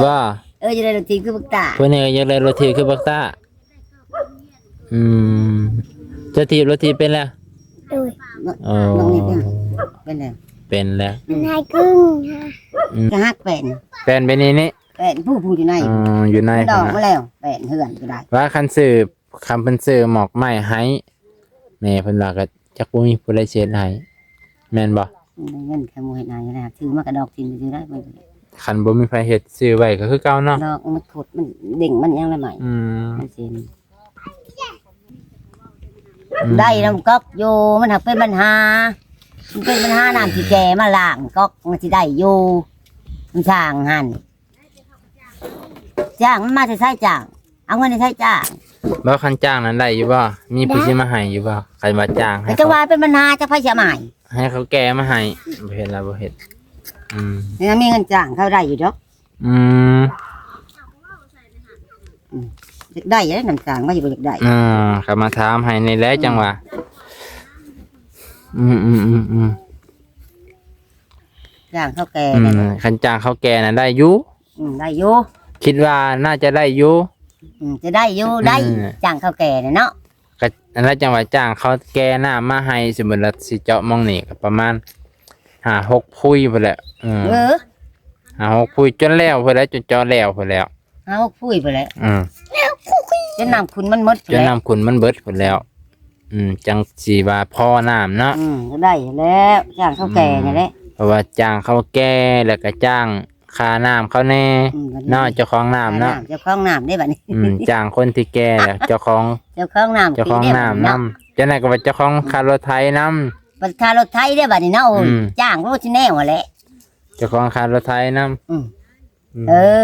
ບໍ່? ເອີ ຢາກໄດ້ລົດຖີບຄືບັກຕາ. ຜູ້ນີ້ກໍຢາກໄດ້ລົດຖີບຄືບັກຕາ. ອືມ ເຈົ້າຖີບລົດຖີບເປັນແລ້ວ? ໂດຍ. ໂອ້ ນ້ອງນີ້ເປັນ ເປັນແລ້ວ ເປັນແລ້ວ. ມັນຫາຍກຶ້ງ ອືມ ກະຫັກແປ້ນ ແປ້ນໄປນີ້ນີ້ ແປ້ນຜູ້ ຜູ້ຢູ່ໃນ ອໍ ຢູ່ໃນ ມັນດອກມາແລ້ວ ແປ້ນເຮືອນກໍໄດ້. ວ່າຄັນຊື້ ຄຳເພິ່ນຊື້ໝອກໄມ້ໃຫ້ ແມ່ເພິ່ນວ່າກໍຈັກບໍ່ມີຜູ້ໃດຊິເຮັດໃຫ້ ແມ່ນບໍ່? ເງິນແຄ່ໝູ່ເຮັດໃຫ້ແລ້ວ ຊື້ມາກະດອກຖິ້ມຊື່ໄດ້. ຄັນບໍ່ມີໃຜເຮັດ ຊື້ໄວ້ກໍຄືເກົ່າເນາະ. ດອກມັນຂົດ ມັນເດ້ງ ມັນຫຍັງລະໃໝ່. ອືມ ມັນຊິ ອືມ ໄດ້ນຳກອກຢູ່ ມັນຫາກເປັນບັນຫາ ມັນເປັນບັນຫານ້ຳຊິແກ່ມາລ້າງກອກ ມັນຊິໄດ້ຢູ່ ມັນສ້າງຫັ້ນ. ຈ້າງມັນມາແຕ່ໃສຈ້າງ? ເອົາເງິນໃນໃສຈ້າງ? ບໍ່ ຄັນຈ້າງນັ້ນໄດ້ຢູ່ບໍ່? ມີຜູ້ ໄດ້ ຊິມາໃຫ້ຢູ່ບໍ່? ຄັນວ່າຈ້າງໃຫ້ ແຕ່ ເຂົາ ວ່າເປັນບັນຫາ ຈັກໃຜຊິເອົາມາໃຫ້? ໃຫ້ເຂົາແກ່ມາໃຫ້. ບໍ່ເຮັດລະ ບໍ່ເຮັດ. ອືມ ຍັງມີເງິນຈ້າງເຂົາໄດ້ຢູ່ດອກ. ອືມ ອືມ ຢາກໄດ້ເດ້ ນຳຈ້າງວ່າຢູ່ ບໍ່ຢາກໄດ້. ອ່າ ເຂົາມາຖາມໃຫ້ນີ້ແຫຼະ ອືມ ຈັ່ງວ່າ. ອືມໆໆໆ ຈ້າງເຂົາແກ່ ອືມ ນັ້ນແຫຼະ. ຄັນຈ້າງເຂົາແກ່ນະໄດ້ຢູ່. ອືມ ໄດ້ຢູ່ ຄິດວ່າໜ້າຈະໄດ້ຢູ່. ອືມ ຈະໄດ້ຢູ່ ອືມ ໄດ້ ຈ້າງເຂົາແກ່ນະເນາະ. ກໍອັນນັ້ນ ຈັ່ງວ່າຈ້າງເຂົາແກ່ນ້ຳມາໃຫ້ ສົມມຸດວ່າຊິເຈາະໝ່ອງນີ້ກໍປະມານຫ້າຫົກພຸຍພຸ້ນແຫຼະ. ເອີ ເອີ ຫ້າຫົກພຸຍ ຈົນແລ້ວພຸ້ນແຫຼະ ຈົນເຈາະແລ້ວພຸ້ນແລ້ວ. ຫ້າຫົກພຸຍພຸ້ນແຫຼະ. ອືມ ຈົນນ້ຳຂຸ່ນມັນໝົດ ຈົນນ້ຳຂຸ່ນມັນເບິດພຸ້ນແລ້ວ. ອືມ ຈັ່ງຊິວ່າພໍນ້ຳເນາະ. ອືມ ກໍໄດ້ແລ້ວ ຈ້າງເຂົາແກ່ນີ້ແຫຼະ. ອືມ ເພາະວ່າຈ້າງເຂົາແກ່ ແລ້ວກໍຈ້າງຄ່ານ້ຳເຂົາແດ່. ອືມ ເນາະ ເຈົ້າຂອງນ້ຳເນາະ ຄ່ານ້ຳ ເຈົ້າຂອງນ້ຳເດ້ບັດນີ້. ອືມ ຈ້າງຄົນທີ່ແກ່ແລ້ວ ເຈົ້າຂອງ ເຈົ້າຂອງນ້ຳ ເຈົ້າຂອງນ້ຳນຳ ຈັ່ງໃດກໍວ່າເຈົ້າຂອງຄ່າລົດໄຖນຳ. ບັດຄ່າລົດໄຖເດ້ບັດນີ້ເນາະ. ໂອ້ຍ ອືມ ຈ້າງໂລດຊິແນວຫັ້ນແຫຼະ ເຈົ້າຂອງຄ່າລົດໄຖນຳ. ອືມ ອືມ ເອີ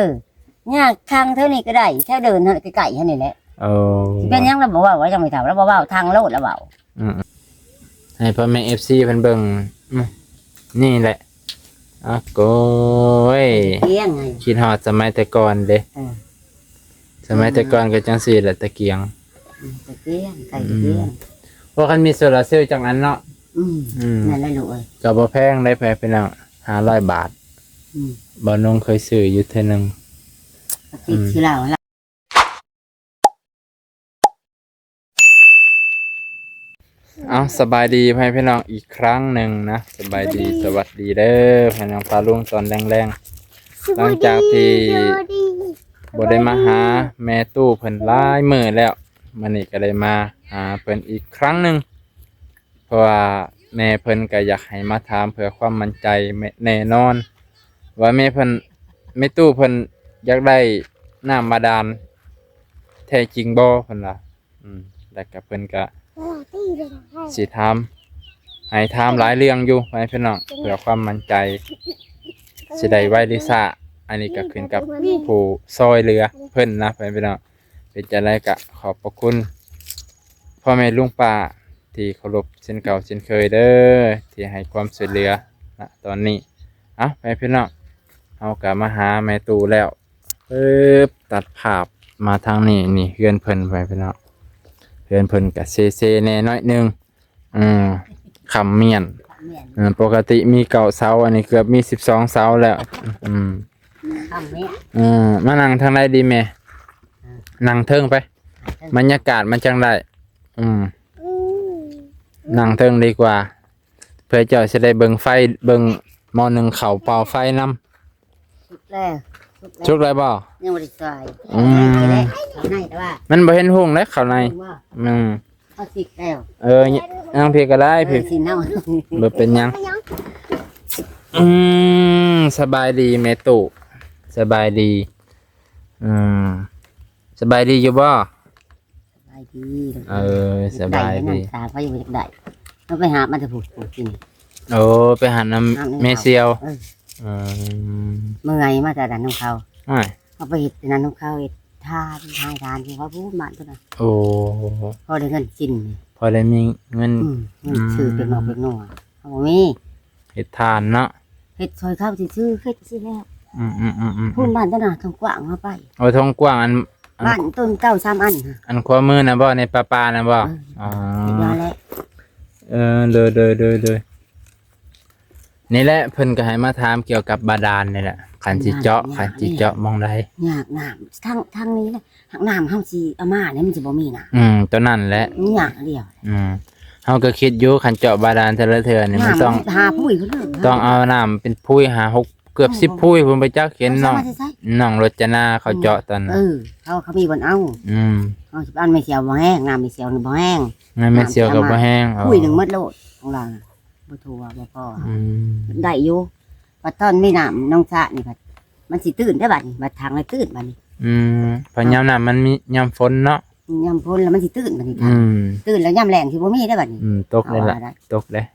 ຍາກທາງແຖວນີ້ກໍໄດ້ ແຖວເດີ່ນຫັ້ນໃກ້ໆຫັ້ນນີ້ແຫຼະ. ໂອ້ ຊິເປັນຫຍັງລະບໍ່ເວົ້າ ວ່າຍັງໄມ່ເຖົ້າລະບໍ່ເວົ້າ ທາງໂລດລະເວົ້າ. ອືມ ໃຫ້ພໍ່ແມ່ເອັຟຊີເພິ່ນເບິ່ງ. ອືມ ນີ້ແຫຼະ. ອາໂກຍ ຕະກຽງໄງ ຄິດຮອດສະໄໝແຕ່ກ່ອນເດ້. ເອີ ສະໄໝແຕ່ກ່ອນກໍຈັ່ງຊີ້ແຫຼະ ຕະກຽງ. ອືມ ຕະກຽງ ໃສ່ຕະກຽງ. ອືມ ໂອ້ ຄັນມີໂຊລາເຊວຈັກອັນເນາະ. ອືມ ອືມ ນັ້ນແຫຼະລູກເອີຍ ກໍບໍ່ແພງເດ້ ພີ່ນ້ອງ ຫ້າຮ້ອຍບາດ. ອືມ ບ່າວນົງເຄີຍຊື້ຢູ່ເທື່ອໜຶ່ງ. ອືມ ເອົາ ສະບາຍດີພໍ່ແມ່ພີ່ນ້ອງອີກຄັ້ງໜຶ່ງນະ. ສະບາຍດີ ສະຫວັດດີເດີ ພີ່ນ້ອງປ້າລຸງຕອນແລງໆ. ຫຼັງຈາກທີ່ບໍ່ໄດ້ມາຫາແມ່ຕູ້ເພິ່ນຫຼາຍມື້ແລ້ວ ມື້ນີ້ກໍໄດ້ມາຫາເພິ່ນອີກຄັ້ງໜຶ່ງ. ເພາະວ່າແມ່ເພິ່ນກໍຢາກໃຫ້ມາຖາມເພື່ອຄວາມໝັ້ນໃຈແນ່ນອນ ວ່າແມ່ເພິ່ນ ແມ່ຕູ້ເພິ່ນຢາກໄດ້ນ້ຳບາດານແທ້ຈິງບໍ່ ເພິ່ນວ່າ. ອືມ ແລ້ວກໍເພິ່ນກໍຊິຖາມ ໃຫ້ຖາມຫຼາຍເລື່ອງຢູ່ ພໍ່ແມ່ພີ່ນ້ອງ ເພື່ອຄວາມໝັ້ນໃຈ ຊິໄດ້ໄວຫຼືຊ້າ ອັນນີ້ກໍຂຶ້ນກັບຜູ້ຊ່ອຍເຫຼືອເພິ່ນນະ ພໍ່ແມ່ພີ່ນ້ອງ. ເປັນຈັ່ງໃດກໍຂອບພະຄຸນພໍ່ແມ່ລຸງປ້າທີ່ເຄົາລົບເຊັ່ນເກົ່າເຊັ່ນເຄີຍເດີ ທີ່ໃຫ້ຄວາມຊ່ວຍເຫຼືອນະຕອນນີ້. ເອົ້າ ພໍ່ແມ່ພີ່ນ້ອງ ເຮົາກໍມາຫາແມ່ຕູ້ແລ້ວ ປຶບ ຕັດພາບມາທາງນີ້ ນີ້ເຮືອນເພິ່ນ ພໍ່ແມ່ພີ່ນ້ອງ. ເຮືອນເພິ່ນກໍເຊໆແດ່ໜ້ອຍໜຶ່ງ. ອືມ ຄຳມ້ຽນ ຄຳມ້ຽນ. ເອີ ປົກກະຕິມີເກົ້າເສົາ ອັນນີ້ເກືອບມີສິບສອງເສົາແລ້ວ. ອືມ ຄຳມ້ຽນ. ເອີ ມານັ່ງທາງໃດດີແມ່? ອືມ ນັ່ງເທິງໄປ ນັ່ງເທິງ ບັນຍາກາດມັນຈັ່ງໄດ້. ອືມ ອືມ ນັ່ງເທິງດີກວ່າ ເພື່ອເຈົ້າຊິໄດ້ເບິ່ງໄຟ ເບິ່ງໝໍ້ໜຶ້ງເຂົ້າ ເປົ່າໄຟນຳ. ສຸກແລ້ວ ສຸກແລ້ວ ສຸກແລ້ວບໍ່? ຍັງບໍ່ໄດ້ຊ່ອຍ. ອືມ ເຂົ້າໃນແຕ່ວ່າ ມັນບໍ່ເຫັນຮຸ່ງເດ້ເຂົ້າໃນ. ອືມ ເຮົາສິກແລ້ວ. ເອີ ຍັງພີ້ກໍໄດ້ ເອີ ພີ້ ຊິເນົາ ບໍ່ເປັນຫຍັງ. ອືມ ສະບາຍດີແມ່ຕູ້ ສະບາຍດີ. ອືມ ສະບາຍດີຢູ່ບໍ່? ສະບາຍດີ ເອີ ສະບາຍດີ. ຢາກໄດ້ນັ້ນ ສາໄປບໍ່ຢາກໄດ້ ເຮົາໄປຫາມາແຕ່ພຸ້ນ ພຸ້ນກິນ. ໂອ້ ໄປຫານຳແມ່ສ່ຽວ. ເອີ ອືມ ເມື່ອຍມາແຕ່ນັ້ນນຳເຂົາ. ໂອ້ຍ ເຮົາໄປເຮັດນັ້ນນຳເຂົາ ເຮັດທານ ໃຫ້ທານທີ່ເຂົາພູມບ້ານພຸ້ນນະ. ໂອ້ ພໍໄດ້ເງິນກິນ ພໍໄດ້ມີເງິນ. ອືມ ເງິນຊື້ເປັນໝອກເປັນໜໍ່ ເຮົາບໍ່ມີ. ເຮັດທານເນາະ ເຮັດຊ່ອຍເຂົາຊື່ໆ ເຮັດຊີ້ແລ້ວ. ອືມໆໆໆ ພູມບ້ານຕົວນະ ທົ່ງກວ້າງເຮົາໄປ. ໂອ້ ທົ່ງກວ້າງ ອັນ ອັນ ບ້ານຕົ້ນເກົ່າສາມອັນ ອັນຂວາມືນະບໍ່? ໃນປ່າໆນະບໍ່? ເອີ ອໍ ເຮັດມາແລ້ວ. ເອີ ໂດຍໆໆໆ ນີ້ແຫຼະ ເພິ່ນກໍໃຫ້ມາຖາມກ່ຽວກັບບາດານນີ້ແຫຼະ. ຄັນຊິເຈາະ ຄັນຊິເຈາະໝ່ອງໃດ ຍາກນ້ຳ ທາງ ທາງນີ້ນະ ຫາກນ້ຳເຮົາຊິເອົາມານີ້ມັນຊິບໍ່ມີນ້ຳ ອືມ ຕົວນັ້ນແຫຼະ ຍາກດຽວ ອືມ ເຮົາກໍຄິດຢູ່ ຄັນເຈາະບາດານແຕ່ລະເທື່ອນີ້ມັນຕ້ອງ ຫາປຸ້ຍພຸ້ນເດີ ຕ້ອງເອົານ້ຳເປັນພຸ້ຍ ຫ້າ ຫົກ ເກືອບສິບພຸ້ຍພຸ້ນ ບໍ່ຈັກເຫັນນ້ອງ ເອົາມາແຕ່ໃສ ນ້ອງລົດຈະນາເຂົາເຈາະຕອນນັ້ນ ເອີ ເຂົາ ເຂົາມີບ່ອນເອົາ ອືມ ເຮົາຊິປານແມ່ສຽວບໍ່ແຮງ ນ້ຳແມ່ສຽວນີ້ບໍ່ແຮງ ນ້ຳແມ່ສຽວກໍບໍ່ແຮງ ພຸ້ຍໜຶ່ງໝົດໂລດຂອງລາວນະ ບໍ່ທົ່ວບໍ່ພໍ ອືມ ໄດ້ຢູ່ ບັດຕອນມີນ້ຳໜອງສະນີ້ພັດ ມັນຊິຕື້ນໄດ້ບັດນີ້ ບັດທາງລະຕື້ນບັດນີ້ ອືມ ເພາະຍາມນ້ຳມັນມີ ຍາມຝົນເນາະ ຍາມຝົນແລ້ວມັນຊິຕື້ນບັດນີ້ ອືມ ຕື້ນແລ້ວຍາມແລ້ງຊິບໍ່ມີໄດ້ບັດນີ້ ອືມ ຕົກເລີຍລະ ເອົາວ່າໄດ້ ຕົກເລີຍ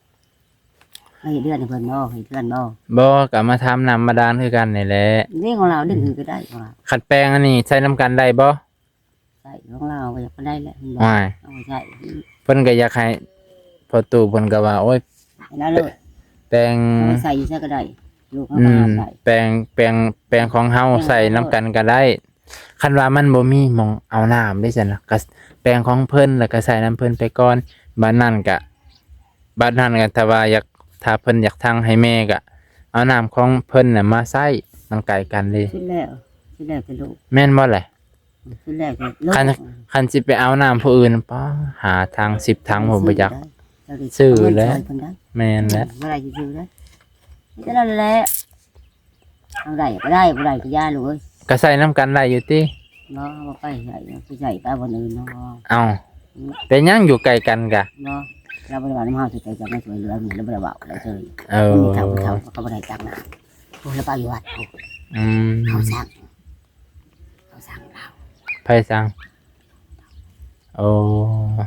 ເຮັດເຮືອນໃຫ້ເພິ່ນບໍ່ ເຮັດເຮືອນບໍ່ ບໍ່ ກໍມາທຳນ້ຳບາດານຄືກັນນີ້ແຫຼະ ເດ້ ຂອງລາວດຶງຂຶ້ນກໍໄດ້ຂອງລາວ ຄັນແປງອັນນີ້ໃສ່ນຳກັນໄດ້ບໍ່? ໃຊ້ຂອງລາວກໍຢາກໄດ້ແຫຼະ ມັນບໍ່ ໂອ້ຍ ເອົາໄປໃຊ້ ເພິ່ນກໍຢາກໃຫ້ພໍ່ຕູ້ເພິ່ນກໍວ່າ ໂອ້ຍ ໃຫ້ລາວໂລດ ແປງ ເອົາໄປໃຊ້ຢູ່ໃສກໍໄດ້ ລູກເຮົາ ອືມ ກໍຫາໄດ້ ແປງ ແປງ ແປງຂອງເຮົາ ແປງ ໃສ່ນຳກັນກໍໄດ້ ຄັນວ່າມັນບໍ່ມີໝ່ອງເອົານ້ຳເດ້ຊັ້ນນະ ກໍແປງຂອງເພິ່ນ ແລ້ວກໍໃສ່ນຳເພິ່ນໄປກ່ອນ ບາດນັ້ນກະ ບາດນັ້ນກະ ຖ້າວ່າຢາກ ຖ້າເພິ່ນຢາກທັງໃຫ້ແມ່ກະ ເອົານ້ຳຂອງເພິ່ນນະມາໃຊ້ ມັນໃກ້ກັນເດ້ ສຸດແລ້ວ ສຸດແລ້ວແຕ່ລູກ ແມ່ນບໍ່ແຫຼະ? ສຸດແລ້ວແຕ່ລູກ ຄັນ ຄັນຊິໄປເອົານ້ຳຜູ້ອື່ນ ປ້າ ຫ້າຖັງ ສິບຖັງ ບໍ່ ບໍ່ຈັກ ຊື້ແຫຼະ ແມ່ນແຫຼະ ບໍ່ໄດ້ຊິຊື້ໄດ້ ມີແຕ່ນັ້ນແຫຼະ ເອົາໄດ້ກໍໄດ້ ບໍ່ໄດ້ກໍຢ່າລູກເອີຍ ກໍໃຊ້ນຳກັນໄດ້ຢູ່ຕິ? ບໍ່ ບໍ່ໄປໃສ ໄປໃຊ້ໄປບ່ອນອື່ນເນາະ ເອົ້າ ເປັນຫຍັງຢູ່ໃກ້ກັນກະ? ບໍ່ ລາວບໍ່ໄດ້ເວົ້ານຳເຮົາ ທີ່ເຈົ້າຈະມາຊ່ວຍເຫຼືອນີ້ ລາວບໍ່ໄດ້ເວົ້າ ລາວເຊີຍ ເອີ ຜູ້ເຖົ້າ ຜູ້ເຖົ້າເຂົາບໍ່ໄດ້ຕາກນ້ຳ ໂອ້ ລາວໄປຢູ່ວັດ ອືມ ເຂົາສັ່ງ ເຂົາສັ່ງລາວ ໃຜສັ່ງ? ໂອ້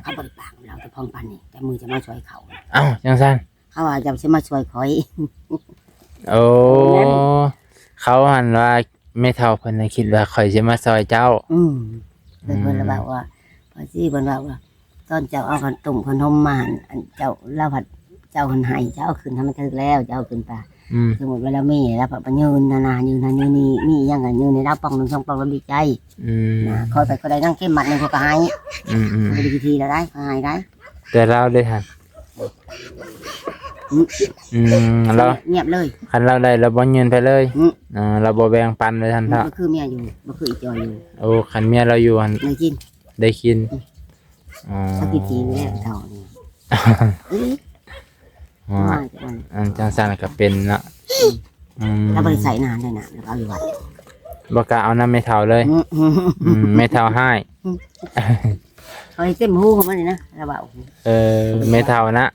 ເຂົາບໍ່ໄດ້ປາກ ລາວຈະພ້ອມປານນີ້ ແຕ່ມື້ຈະມາຊ່ວຍເຂົາ ເອົ້າ ຈັ່ງຊັ້ນ ເຂົາວ່າເຈົ້າຊິມາຊ່ວຍຂ້ອຍ ໂອ້ ເຂົາຫັ້ນວ່າແມ່ເຖົ້າເພິ່ນນະຄິດວ່າຂ້ອຍຊິມາຊ່ອຍເຈົ້າ ອືມ ເພິ່ນ ເພິ່ນລະເວົ້າວ່າ ພາສີເພິ່ນເວົ້າວ່າ ຕອນເຈົ້າເອົາຂະໜົມ ຂະໜົມມາຫັ້ນ ອັນເຈົ້າ ລາວພັດ ເຈົ້າຫັ້ນໃຫ້ ເຈົ້າເອົາຂຶ້ນໃຫ້ມັນຖືກແລ້ວ ເຈົ້າເອົາຂຶ້ນໄປ ອືມ ສົມມຸດວ່າລາວມີ ລາວພັດມາຍື່ນຫັ້ນນະ ຍື່ນຫັ້ນຍື່ນນີ້ ມີຫຍັງກໍຍື່ນໃຫ້ລາວປ່ອງໜຶ່ງສອງປ່ອງລາວດີໃຈ ອືມ ນະ ຂໍໄປກໍໄດ້ນຳເກັມມັດໜຶ່ງ ເຂົາກໍໃຫ້ ອືມໆ ບໍ່ໄດ້ຂີ້ຖີ່ລາວໄດ໋ ເຂົາໃຫ້ໄດ໋ ແຕ່ລາວເດ້ຫັ້ນ ອືມ ອືມ ລາວງຽບເລີຍ ຄັນລາວໄດ້ລາວບໍ່ຍື່ນໃຜເລີຍ ອືມ ອ່າ ລາວບໍ່ແບ່ງປັນວ່າຊັ້ນເຖາະ ບໍ່ຄືເມຍຢູ່ ບໍ່ຄືອີ່ຈອຍຢູ່ ໂອ້ ຄັນເມຍລາວຢູ່ຫັ້ນ ໄດ້ກິນ ໄດ້ກິນ ອືມ ອໍ ເຂົາກິນຈີນແລ້ວເຖົ້ານີ້ ອໍ ອັນຈັ່ງຊັ້ນກໍເປັນເນາະ ອືມ ອືມ ລາວບໍ່ໄດ້ໃຊ້ນານເລີຍນະ ລາວເອົາຢູ່ວັດ ບໍ່ກ້າເອົານຳແມ່ເຖົ້າເລີຍ ອືມ ອືມ ແມ່ເຖົ້າຮ້າຍ ອືມ ເຂົາໃຫ້ເຕັມຫູຂອງມັນນີ້ນະ ລາວເວົ້າ ເອີ ແມ່ເຖົ້ານະ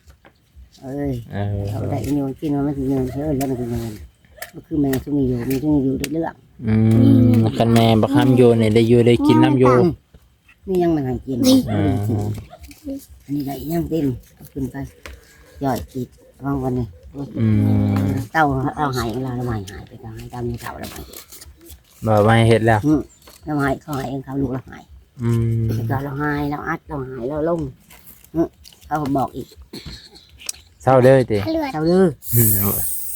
ເອີຍ ເອີ ເຂົາໄດ້ຢູ່ກິນວ່າມັນຊິເງິນ ເອີ ແລ້ວມັນຊິເງິນ ບໍ່ຄືແມ່ຊຸມນີ້ຢູ່ ແມ່ຊຸມນີ້ຢູ່ໄດ້ເລື່ອງ ອືມ ຄັນແມ່ບັກຄຳຢູ່ນີ້ໄດ້ຢູ່ໄດ້ກິນນຳຢູ່ ມີຫຍັງມັນໃຫ້ກິນ ເອີ ອັນນີ້ໄດ້ຫຍັງເຕັມ ເອົາຂຶ້ນໄປ ຍ້ອຍກິນ ວາງວັນນີ້ ອືມ ເຕົ້າເອົາໃຫ້ລາວ ລາວໃຫ້ ໃຫ້ໄປ ເອົາໃຫ້ຕາມເຖົ້າລາວໃຫ້ ບໍ່ ບໍ່ໃຫ້ເຮັດແລ້ວ ອືມ ລາວໃຫ້ ເຂົາໃຫ້ເອງ ເຂົາ ລູກລາວໃຫ້ ອືມ ເຈົ້າລາວໃຫ້ ລາວອັດ ລາວໃຫ້ ລາວລົງ ອືມ ເຂົາກໍບອກອີກ ເຊົາເດີຕິ ເຊົາເດີ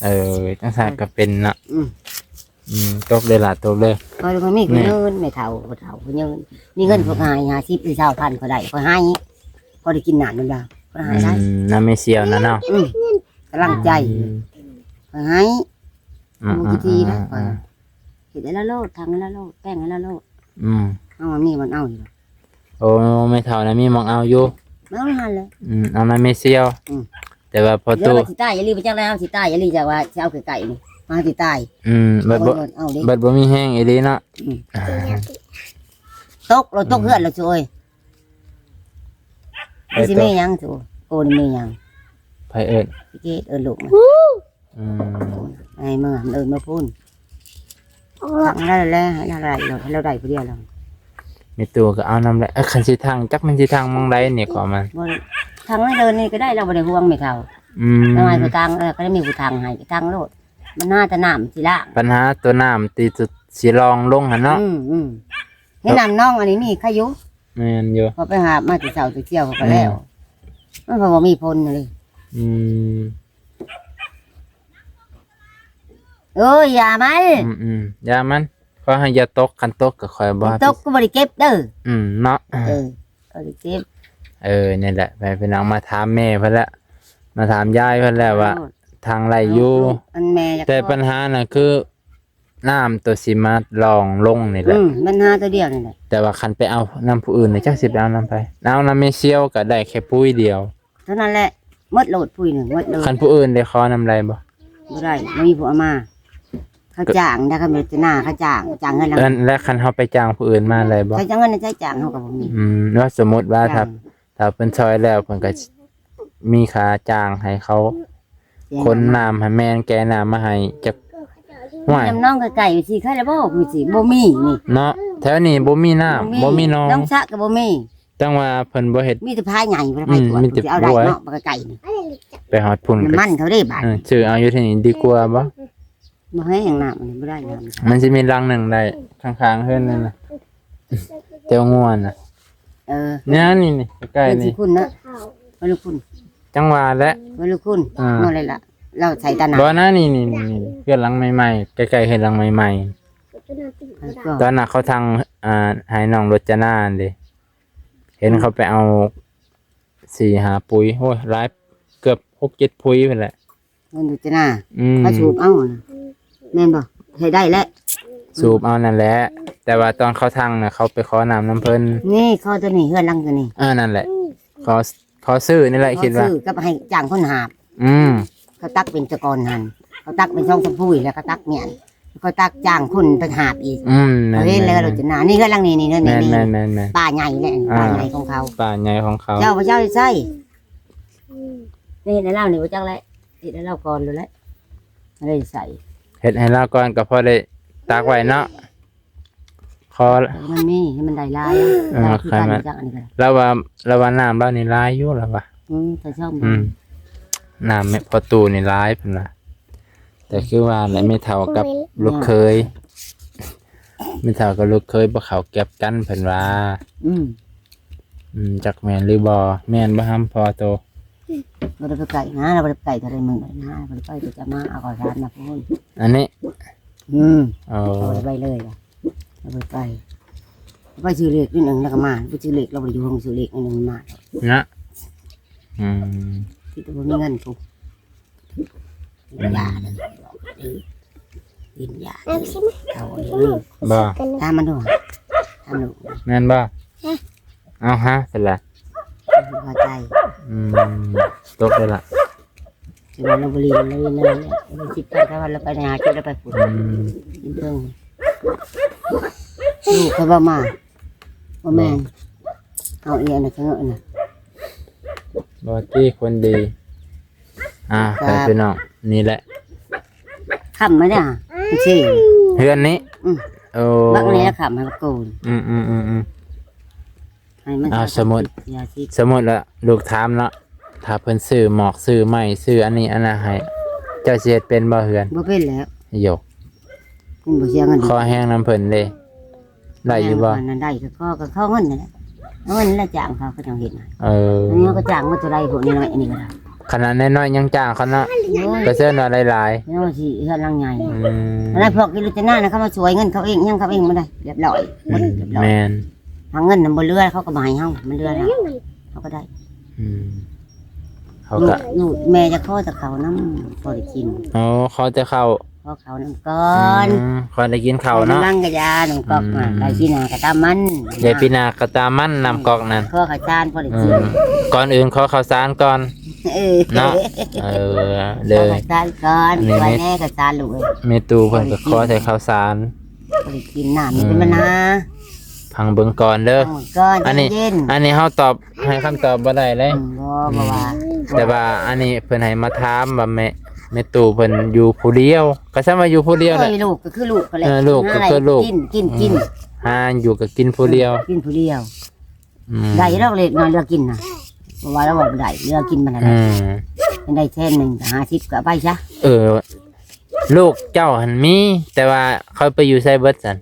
ເອີ ຈັ່ງຊັ້ນກໍເປັນເນາະ ອືມ ອືມ ຕົກເດີຫຼ້າ ຕົກເດີ ຂ້ອຍກໍມີຜູ້ ນີ້ ເງິນ ແມ່ເຖົ້າ ຜູ້ເຖົ້າຜູ້ເງິນ ມີເງິນ ອືມ ຂ້ອຍກໍໃຫ້ຫ້າສິບ ຫຼື ຊາວພັນ ຂ້ອຍໄດ້ ຂ້ອຍໃຫ້ ພໍໄດ້ກິນນ້ຳນຳລາວ ຂ້ອຍໃຫ້ໄດ້ ອືມ ນຳແມ່ສ່ຽວນະເນາະ ອືມ ກຳລັງໃຈ ອືມ ຂ້ອຍໃຫ້ ອືມ ບໍ່ຂີ້ຖີ່ນະ ອືມ ຂ້ອຍ ອືມ ເຮັດໃຫ້ລາວໂລດ ທັງໃຫ້ລາວໂລດ ແປງໃຫ້ລາວໂລດ ອືມ ເຮົາມີມັນເອົາຢູ່ ໂອ້ ແມ່ເຖົ້ານະມີໝ່ອງເອົາຢູ່ ເອົາຫັ້ນແຫຼະ ອືມ ເອົານຳແມ່ສ່ຽວ ອືມ ແຕ່ວ່າພໍຕູ້ ຊິຕາຍອີ່ຫຼີ ບໍ່ຈັກແລ້ວ ຊິຕາຍອີ່ຫຼີ ຈັກວ່າຊິເອົາໃກ້ໆນີ້ ມາຊິຕາຍ ອືມ ບັດບໍ່ ເອົາເດ້ ບັດບໍ່ມີແຮງອີ່ຫຼີເນາະ ອືມ ຕົກ ລົດຕົກເຮືອນລະ ໂອ້ຍ ໃຜຕົກ ມັນຊິມີຫຍັງ ໂອ້ ໂອ້ ນີ້ມີຫຍັງ ໃຜເອີ້ນ ຊິເກດ ເອີ້ນລູກ ອືມ ໃຫ້ເມືອ ເອີ້ນມາພຸ້ນ ທັງນັ້ນແຫຼະ ໃຫ້ລາວໄດ້ ໃຫ້ລາວໄດ້ຜູ້ດຽວລະ ແມ່ຕູ້ກໍເອົານຳແຫຼະ ເອີ ຄັນຊິທັງ ຈັກມັນຊິທັງໝ່ອງໃດນີ້ກໍມັນ ບໍ່ໄດ້ ທັງໃນເດີ່ນນີ້ກໍໄດ້ ລາວບໍ່ໄດ້ຫ່ວງແມ່ເຖົ້າ ອືມ ລາວໃຫ້ຜູ້ທັງ ເອີ ກໍໄດ້ມີຜູ້ທັງໃຫ້ ທັງໂລດ ບັນຫາແຕ່ນ້ຳຊິລ້າງ ບັນຫາຕົວນ້ຳທີ່ຊິລອງລົງຫັ້ນເນາະ ອືມ ອືມ ໃນນ້ຳໜອງອັນນີ້ມີໃຄຢູ່ ແມ່ນຢູ່ ເຂົາໄປຫາບມາແຕ່ເຊົ້າແຕ່ສ່ຽວເຂົາກໍແລ້ວ ອືມ ມັນກໍບໍ່ມີຜົນເລີຍ ອືມ ເອີຍ ຢ່າມັນ ອືມໆ ຢ່າມັນ ຂໍໃຫ້ຢ່າຕົກ ຄັນຕົກກໍຂ້ອຍບໍ່ ຕົກກໍບໍ່ໄດ້ເກັບເດີ ອືມ ເນາະ ເອີ ບໍ່ໄດ້ເກັບ ເອີ ນີ້ແຫຼະ ແມ່ພີ່ນ້ອງ ມາຖາມແມ່ເພິ່ນລະ ມາຖາມຍາຍເພິ່ນແລ້ວວ່າ ເອົາ ທາງໄດ້ຢູ່ ອັນແມ່ຢາກ ແຕ່ປັນຫານະຄື ນ້ຳໂຕຊິມາລອງລົງນີ້ແຫຼະ ອືມ ບັນຫາໂຕດຽວນີ້ແຫຼະ. ແຕ່ວ່າຄັນໄປເອົານຳຜູ້ອື່ນນີ້ ຈັກຊິໄປເອົານຳໃຜ? ເອົານຳແມ່ຊຽວກໍໄດ້ແຄ່ປຸ໋ຍດຽວ ເທົ່ານັ້ນແຫຼະ ໝົດໂລດ ປຸ໋ຍໜຶ່ງ ໝົດໂລດ. ຄັນຜູ້ອື່ນໄດ້ຂໍນຳໄດ້ບໍ່? ບໍ່ໄດ້ ບໍ່ມີຜູ້ເອົາມາ. ເຂົາຈ້າງໄດ້ ຄັນເປັນເຈົ້າໜ້າເຂົາຈ້າງ ຈ້າງເງິນລະ ແລະ ຄັນເຮົາໄປຈ້າງຜູ້ອື່ນມາໄດ້ບໍ່? ເຂົາຈ້າງເງິນໃຈຈ້າງເຮົາກໍບໍ່ມີ. ອືມ ວ່າສົມມຸດວ່າ ຈ້າງ ຖ້າ ຖ້າເພິ່ນຊ່ອຍແລ້ວ ເພິ່ນກໍມີຄ່າຈ້າງໃຫ້ເຂົາ ເສຍ ຂົນນ້ຳໃຫ້ ແມ່ນ ແກ່ນ້ຳມາໃຫ້ຈັກ ຫ້ວຍ ນ້ຳໜອງໃກ້ໆ ຊິໃຄລະບໍ່ ຄືຊິບໍ່ມີນີ້ ເນາະ ແຖວນີ້ບໍ່ມີນ້ຳ ບໍ່ມີ ບໍ່ມີໜອງ ໜອງສະກໍບໍ່ມີ. ຈັ່ງວ່າເພິ່ນບໍ່ເຮັດ ມີແຕ່ຜາໃຫຍ່ ບໍ່ໄດ້ໄປກວດ ອືມ ມີແຕ່ ຊິເອົາໄດ້ ໂອ້ຍ ເນາະ ບັກໄກ່ໆນີ້ ໄປຮອດພຸ້ນ ນ້ຳມັນເຂົາເດ້ບາດ ເອີ ຊື້ເອົາຢູ່ທີ່ນີ້ດີກວ່າບໍ່? ບໍ່ແຫ້ງນ້ຳ ບໍ່ໄດ້ນ້ຳ ມັນຊິມີຫຼັງໜຶ່ງໄດ້ ຂ້າງໆເຮືອນນັ້ນນະ ແຕ່ງົວນະ ເອີ ນີ້ ນີ້ ນີ້ ໃກ້ໆ ເພິ່ນຊິ ນີ້ ຄຸ້ນນະ ເພິ່ນຄຸ້ນ ຈັ່ງວ່າແຫຼະ ເພິ່ນຄຸ້ນ ອ່າ ເອົາເລີຍລະ ລາວໃສ່ຕາໜາ ບໍ່ນະ ນີ້ ນີ້ ນີ້ ນີ້ ເຮືອນຫຼັງໃໝ່ໆ ໃກ້ໆເຮືອນຫຼັງໃໝ່ໆ ໃຜກໍ ຕອນນັ້ນເຂົາທັງ ອ່າ ໃຫ້ນ້ອງລົດຈະນາຫັ້ນເດ້ ເຫັນເຂົາໄປເອົາສີ່ຫ້າປຸ໋ຍ ໂອ້ຍ ຫຼາຍ ເກືອບຫົກເຈັດປຸ໋ຍພຸ້ນແຫຼະ ເພິ່ນໂຄສະນາ ອືມ ເຂົາສູບເອົານະ ແມ່ນບໍ່? ໃຫ້ໄດ້ແຫຼະ ສູບເອົານັ້ນແຫຼະ ແຕ່ວ່າຕອນເຂົາທັງນະ ເຂົາໄປຂໍນ້ຳນຳເພິ່ນ ນີ້ຂໍໂຕນີ້ ເຮືອນຫຼັງໂຕນີ້ ເອີ ນັ້ນແຫຼະ ຂໍ ຂໍຊື້ນີ້ແຫຼະ ຂໍຊື້ ຄິດວ່າ ກັບໃຫ້ຈ້າງຄົນຫາບ ອືມ ເຂົາຕັກເປັນແຕ່ກ່ອນຫັ້ນ ເຂົາຕັກເປັນສອງສາມປຸ໋ຍ ແລ້ວເຂົາຕັກມ້ຽນ ເຂົາຕັກຈ້າງຄົນໄປຫາບອີກ ອືມ ແມ່ນໆ ເຂົາເຫັນແລ້ວໂຄສະນາ ນີ້ເຮືອນຫຼັງນີ້ ນີ້ເຮືອນນີ້ ແມ່ນໆໆໆ ປ່າໃຫຍ່ແຫຼະ ອ່າ ປ່າໃຫຍ່ຂອງເຂົາ ປ່າໃຫຍ່ຂອງເຂົາ ເຈົ້າ ເຈົ້າໃຊ້ ອືມ ນີ້ເຮັດໃຫ້ລາວນີ້ບໍ່ຈັກແຫຼະ ເຮັດໃຫ້ລາວກ່ອນໂລດແຫຼະ ບໍ່ໄດ້ໃຊ້ ເຮັດໃຫ້ລາວກ່ອນກໍພໍໄດ້ຕາກໄວ້ເນາະ ຂໍ ມັນມີໃຫ້ມັນໄດ້ຫຼາຍ ເອີ ລາວວ່າ ລາວວ່ານ້ຳລາວນີ້ຫຼາຍຢູ່ ລາວວ່າ ອືມ ແຕ່ຊ່ອງ ອືມ ນ້ຳແມ່ພໍ່ຕູ້ນີ້ຫຼາຍເພິ່ນວ່າ ແຕ່ຄືວ່າແຫຼະ ແມ່ເຖົ້າກັບລູກເຂີຍ ແມ່ເຖົ້າກັບລູກເຂີຍບໍ່ເຂົ້າແກັບກັນເພິ່ນວ່າ ອືມ ອືມ ຈັກແມ່ນຫຼືບໍ່ ແມ່ນບໍ່ຫຳພໍ່ໂຕ? ບໍ່ໄດ້ໄປໃກ້ນະ ລາວບໍ່ໄດ້ໄປໃກ້ເທົ່າໃດມື້ນະ ບໍ່ໄດ້ໄປ ກໍຈະມາເອົາເຂົ້າສານນະພຸ້ນ ອັນນີ້ ອືມ ເອົາ ບໍ່ໄດ້ໄປເລີຍລະ ບໍ່ໄດ້ໄປ ໄປຊື້ເລກນິດໜຶ່ງແລ້ວກໍມາ ໄປຊື້ເລກ ລາວບໍ່ໄດ້ຢູ່ໂຮງຊື້ເລກນິດໜຶ່ງມານະ ອືມ ຄິດວ່າບໍ່ມີເງິນພຸ້ນ ກິນຢາເດີ ກິນຢາເດີ ເອົາເດີ ບໍ່ ຖາມມັນດູ ຖາມລູກ ແມ່ນບໍ່? ເອົາຫາຊັ້ນລະ ບໍ່ພໍໃຈ ອືມ ຕົກແລ້ວລະ ຊິວ່າລາວບໍ່ຫຼິ້ນ ລາວຫຼິ້ນແລ້ວ ສິບພັນ ຖ້າວ່າລາວໄປຫາເຈົ້າ ລາວໄປພຸ້ນ ອືມ ກິນເທິງ ລູກເຂົາບໍ່ມາ ບໍ່ແມ່ນ ເອົາອີ່ອັນນັ້ນຊະເງາະນະ ບໍ່ຕິ ຄົນດີ ອ່າ ຄລັບ ພີ່ນ້ອງ ນີ້ແຫຼະ ຄ້ຳມາເດ້ ເຮືອນນີ້ ອືມ ໂອ້ ບັກນີ້ລະຄ້ຳໃຫ້ບັກໂກນ ອືມໆໆໆ ໃຫ້ມັນ ອ່າ ສົມມຸດ ຢ່າຊິ ສົມມຸດລະລູກຖາມເນາະ ຖ້າເພິ່ນຊື້ໝອກ ຊື້ໄມ້ ຊື້ອັນນີ້ອັນນັ້ນໃຫ້ ເຈົ້າຊິເຮັດເປັນບໍ່ເຮືອນ? ບໍ່ເປັນແລ້ວ ໂຢ ມັນບໍ່ເສຍເງິນ ຂໍແຮງນຳເພິ່ນເດ້ ໄດ້ຢູ່ບໍ່? ອັນນັ້ນໄດ້ກໍຂໍ ກໍຂໍເງິນນັ້ນແຫຼະ ເອົາເງິນແລ້ວຈ້າງເຂົາ ເຂົາຈັ່ງເຮັດໃຫ້ ເອີ ອັນນີ້ເຮົາກໍຈ້າງໝົດເທົ່າໃດ ພວກນ້ອຍໆ ອັນນີ້ກໍໄດ້ ຂະໜາດນ້ອຍໆຍັງຈ້າງເຂົາເນາະ ໂອ້ຍ ກໍເຊີນວ່າຫຼາຍໆ ເຮົາຊິເຮືອນຫຼັງໃຫຍ່ ອືມ ອັນນັ້ນພວກກິນລົດຈະນານະ ເຂົາມາຊ່ວຍເງິນເຂົາເອງ ຫຍັງເຂົາເອງບໍ່ໄດ້ ຮຽບຮ້ອຍ ອືມ ເບິດຮຽບຮ້ອຍ ແມ່ນ ຫາເງິນນຳບໍ່ເຫຼືອ ເຂົາກໍບໍ່ໃຫ້ເຮົາ ມັນເຫຼືອແລ້ວ ເຮົາກໍໄດ້ ອືມ ເຂົາກໍ ລູກ ລູກແມ່ຈະຂໍແຕ່ເຂົ້ານຳ ພໍໄດ້ກິນ ອໍ ຂໍແຕ່ເຂົ້າ ຂໍເຂົ້ານຳກ່ອນ ອືມ ຂໍໄດ້ກິນເຂົ້າເນາະ ໃຫ້ມັນລັງກະຢາ ນ້ຳກອກ ອືມ ໄດ້ປີໜ້າກໍຕາມມັນ ໄດ້ປີໜ້າກໍຕາມມັນ ນ້ຳກອກນັ້ນ ຂໍເຂົ້າສານພໍໄດ້ກິນ ອືມ ກ່ອນອື່ນຂໍເຂົ້າສານກ່ອນ ເອີ ເນາະ ເອີ ເດີ ຂໍເຂົ້າສານກ່ອນ ອັນນີ້ ຊ່ວຍແດ່ເຂົ້າສານລູກເອີຍ ແມ່ຕູ້ເພິ່ນກໍຂໍແຕ່ເຂົ້າສານ ບໍ່ໄດ້ກິນ ນ້ຳນີ້ເປັນບັນຫາ ອືມ ຟັງເບິ່ງກ່ອນເດີ ຟັງເບິ່ງກ່ອນ ອັນນີ້ ໃຈເຢັນ ອັນນີ້ເຮົາຕອບ ໃຫ້ຄຳຕອບບໍ່ໄດ້ເລີຍ ອືມ ບໍ່ ອືມ ບໍ່ວ່າ ແຕ່ວ່າອັນນີ້ເພິ່ນໃຫ້ມາຖາມວ່າແມ່ ແມ່ຕູ້ເພິ່ນຢູ່ຜູ້ດຽວ ກໍສ່ຳວ່າຢູ່ຜູ້ດຽວແຫຼະ ໂອ້ຍ ລູກກໍຄືລູກຫັ້ນແຫຼະ ເອີ ລູກກໍຄືລູກ ກິນ ກິນ ອືມ ກິນ ຫາຢູ່ກໍກິນຜູ້ດຽວ ກິນຜູ້ດຽວ ອືມ ໄດ້ດອກເລັກນ້ອຍເຫຼືອກິນນະ ບໍ່ວ່າລາວວ່າບໍ່ໄດ້ ເຫຼືອກິນມັນນະ ອືມ ມັນໄດ້ແສນໜຶ່ງ ຫ້າສິບກໍເອົາໄປຊະ ເອີ ລູກເຈົ້າຫັ້ນມີ ແຕ່ວ່າເຂົາໄປຢູ່ໃສເບິດຊັ້ນ?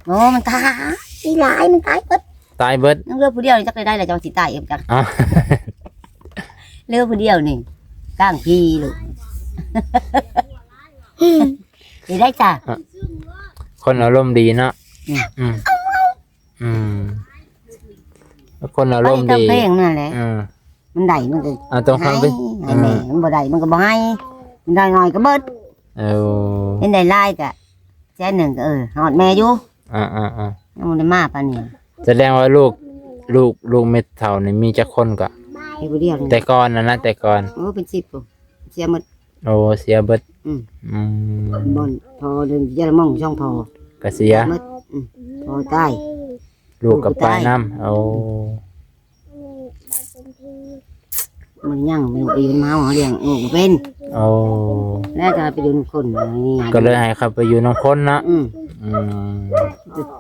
ໂອ້ ມັນຕາຍ ອີຫຼາຍ ມັນຕາຍເບິດ ຕາຍເບິດ ຍັງເຫຼືອຜູ້ດຽວນີ້ ຈັກໄດ້ໄດ້ລະ ເຈົ້າຊິຕາຍເອງຈັກ ອ້າວ ເຫຼືອຜູ້ດຽວນີ້ ກ້າງພີ້ລູກ ຊິໄດ້ຈ້າ ຄົນອາລົມດີເນາະ ອືມ ອືມ ອືມ ຄົນອາລົມດີ ໄປຕາມເພງນັ້ນແຫຼະ ເອີ ມັນໄດ້ມັນກໍ ເອົາຕົງຟັງຕິ ໃຫ້ ໃຫ້ແດ່ ເອີ ມັນບໍ່ໄດ້ມັນກໍບໍ່ໃຫ້ ມັນໄດ້ໜ້ອຍກໍເບິດ ເອີ ເຫັນໄດ້ຫຼາຍກໍ ແສນໜຶ່ງກໍ ເອີ ຮອດແມ່ຢູ່. ອ່າໆໆ ຍັງບໍ່ໄດ້ມາປານນີ້. ສະແດງວ່າລູກ ລູກ ລູກແມ່ເຖົ້ານີ້ມີຈັກຄົນກໍ? ມີຜູ້ດຽວນີ້. ແຕ່ກ່ອນນັ້ນນະ ແຕ່ກ່ອນ. ໂອ້ ເປັນສິບພຸ້ນ ເສຍໝົດ. ໂອ້ ເສຍເບິດ. ອືມ ອືມ ບ່ອນພໍ່ເດີນເຢຍລະມອງສອງພໍ່ ກໍເສຍ ເສຍໝົດ. ອືມ ພໍ່ຕາຍ ລູກກໍໄປນຳ. ໂອ້ ມັນຍັງຢູ່ ໄປຢູ່ນຳເຮົາ ເຮົາລ້ຽງລູກບໍ່ເປັນ. ໂອ້ ແລ້ວຈະໄປຢູ່ນຳຄົນນີ້ ກໍເລີຍໃຫ້ເຂົາໄປຢູ່ນຳຄົນເນາະ. ອືມ ອືມ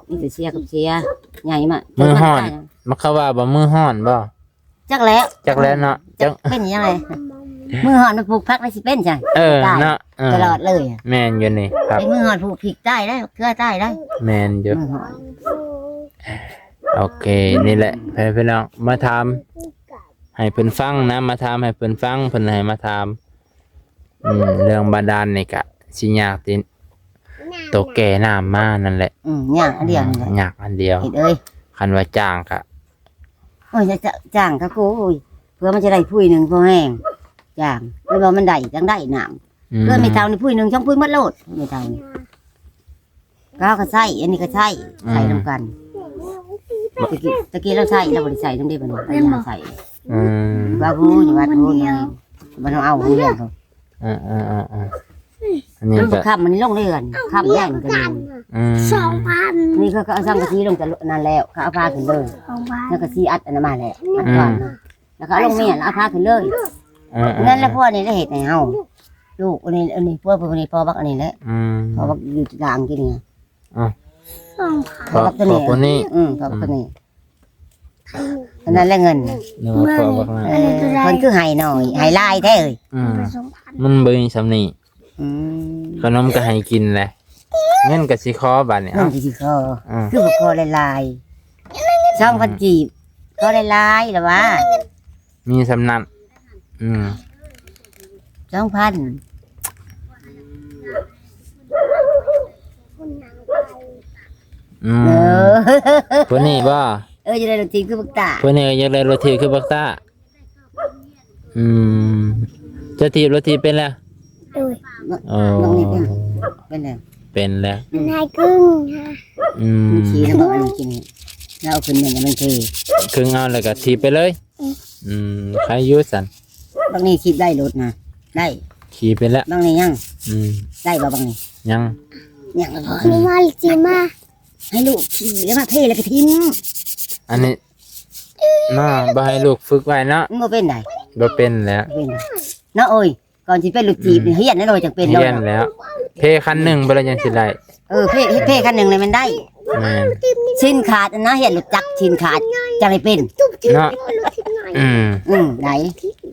ມີແຕ່ເສຍກັບເສຍ ໃຫຍ່ມາ ມື້ຮ້ອນ ມັນເຂົາວ່າບໍ່ ມື້ຮ້ອນບໍ່? ຈັກແລ້ວ ຈັກແລ້ວເນາະ ຈັກເປັນຫຍັງແຫຼະ ມື້ຮ້ອນມັນປູກຜັກແລ້ວຊິເປັນຊັ້ນ. ເອີ ຕາຍເນາະ ເອີ ຕະຫຼອດເລີຍ. ແມ່ນຢູ່ນີ້ ເປັນມື້ຮ້ອນປູກພິກຕາຍໄດ້ ເຄືອຕາຍໄດ້. ແມ່ນຢູ່ ມື້ຮ້ອນ. ໂອເຄ ນີ້ແຫຼະ ໃຫ້ພີ່ນ້ອງມາຖາມໃຫ້ເພິ່ນຟັງນະ ມາຖາມໃຫ້ເພິ່ນຟັງ ເພິ່ນໃຫ້ມາຖາມ. ອືມ ເລື່ອງບາດານນີ້ກະຊິຍາກຕິ ໂຕແກ່ນ້ຳມານັ້ນແຫຼະ. ອືມ ຍາກອັນດຽວນີ້ແຫຼະ ອືມ ຍາກອັນດຽວ. ເຮັດເອີຍ ຄັນວ່າຈ້າງກະ ໂອ້ຍ ຈ້າງກະ ໂອ້ຍ ເພື່ອມັນຈະໄດ້ຜຸຍໜຶ່ງພໍແຮງ ຈ້າງ ແມ່ນບໍ່? ມັນໄດ້ຈັ່ງໄດ້ນ້ຳ. ອືມ ເພື່ອແມ່ເຖົ້ານີ້ຜຸຍໜຶ່ງສອງຜຸຍໝົດໂລດ ແມ່ເຖົ້ານີ້. ເຂົາກໍໃຊ້ ອັນນີ້ກໍໃຊ້ ອືມ ໃຊ້ນຳກັນ. ແຕ່ກີ້ ແຕ່ກີ້ລາວໃຊ້ ລາວບໍ່ໄດ້ໃຊ້ນຳເດ້ ບັດນີ້ ແມ່ນບໍ່? ໃຊ້ ອືມ ວ່າຜູ້ນີ້ ວ່າຜູ້ນີ້ ບັດເຮົາເອົາຜູ້ດຽວ. ເອີໆໆໆ ອັນນີ້ມັນກໍ ມັນກໍຄ່ຳ ມັນລົງເຮືອນ ຄ່ຳແລ້ວມັນກໍລົງ. ອືມ ສອງພັນ ນີ້ເຂົາ ເຂົາເອົາສັງກະສີລົງແຕ່ນັ້ນແລ້ວ ເຂົາເອົາຜ້າຂຶ້ນເລີຍ ສອງພັນ ສັງກະສີອັດອັນນັ້ນມາແລ້ວ ອັດກ່ອນ ອືມ ແລ້ວກໍເອົາລົງເມນ ແລ້ວເອົາຜ້າຂຶ້ນເລີຍ. ເອີໆໆ ນັ້ນແຫຼະ ພວກນີ້ລະເຮັດໃຫ້ເຮົາ ລູກອັນນີ້ ອັນນີ້ ພວກ ພວກນີ້ ພໍ່ບັກອັນນີ້ແຫຼະ. ອືມ ພໍ່ບັກຢູ່ກາງທີ່ນີ້. ອ້າວ ສອງພັນ ພໍ່ບັກຕົວນີ້ ອືມ ພໍ່ບັກຕົວນີ້. ອືມ ອັນນັ້ນແຫຼະເງິນ ນຶກວ່າພໍ່ບັກນັ້ນ. ເອີ ເພິ່ນຄືໃຫ້ໜ້ອຍ ໃຫ້ຫຼາຍແທ້ເອີຍ. ອືມ ມັນບໍ່ມີສ່ຳນີ້. ອືມ ຂະໜົມກໍໃຫ້ກິນແຫຼະ ເງິນກໍຊິຂໍບາດນີ້. ເງິນກໍຊິຂໍ ອືມ ຄືບໍ່ຂໍຫຼາຍໆ ສອງພັນ ອືມ ກີບ ຂໍຫຼາຍໆລະວ່າ ມີສ່ຳນັ້ນ. ອືມ ສອງພັນ. ອືມ ເອີ ຜູ້ນີ້ບໍ່? ເອີ ຢາກໄດ້ລົດຖີບຄືບັກຕາ ຜູ້ນີ້ກໍຢາກໄດ້ລົດຖີບຄືບັກຕາ. ອືມ ເຈົ້າຖີບລົດຖີບເປັນແລ້ວ? ໂດຍ. ໂອ້ ເປັນແລ້ວ ເປັນແລ້ວ ເປັນແລ້ວ. ອືມ ມັນຂີ່ແລ້ວກໍອັນນີ້ກິນ ແລ້ວເອົາຂຶ້ນແມ່ນມັນເທ ຄຶ່ງເອົາແລ້ວກໍຖີບໄປເລີຍ. ອືມ ອືມ ໃຄຢູ່ຊັ້ນ ບັກນີ້ຂີ່ໄດ້ລົດນະ ໄດ້ ຂີ່ເປັນແລ້ວ ບັກນີ້ຍັງ. ອືມ ໄດ້ບໍ່ບັກນີ້? ຍັງ ຍັງບໍ່ພໍ ມາ ມາ ມາ ໃຫ້ລູກຂີ່ແລ້ວມາເທແລ້ວກໍຖິ້ມ. ອັນນີ້ ເນາະ ບໍ່ໃຫ້ລູກຝຶກໄວ້ເນາະ ມັນບໍ່ເປັນໃດ ບໍ່ເປັນແຫຼະ ບໍ່ເປັນໃດເນາະ. ໂອ້ຍ ກ່ອນຊິເປັນລົດຖີບ ອືມ ຮຽນແນ່ນອນຈັ່ງເປັນເນາະ ຮຽນແລ້ວ ເພຄັນໜຶ່ງພຸ້ນລະຈັ່ງຊິໄດ້. ເອີ ເພ ເພຄັນໜຶ່ງລະແມ່ນໄດ້ ແມ່ນ ຊິນຂາດນະ ຮຽນລົດຈັກຊິນຂາດຈັ່ງໄດ້ເປັນເນາະ. ອືມ ອືມ ໄດ້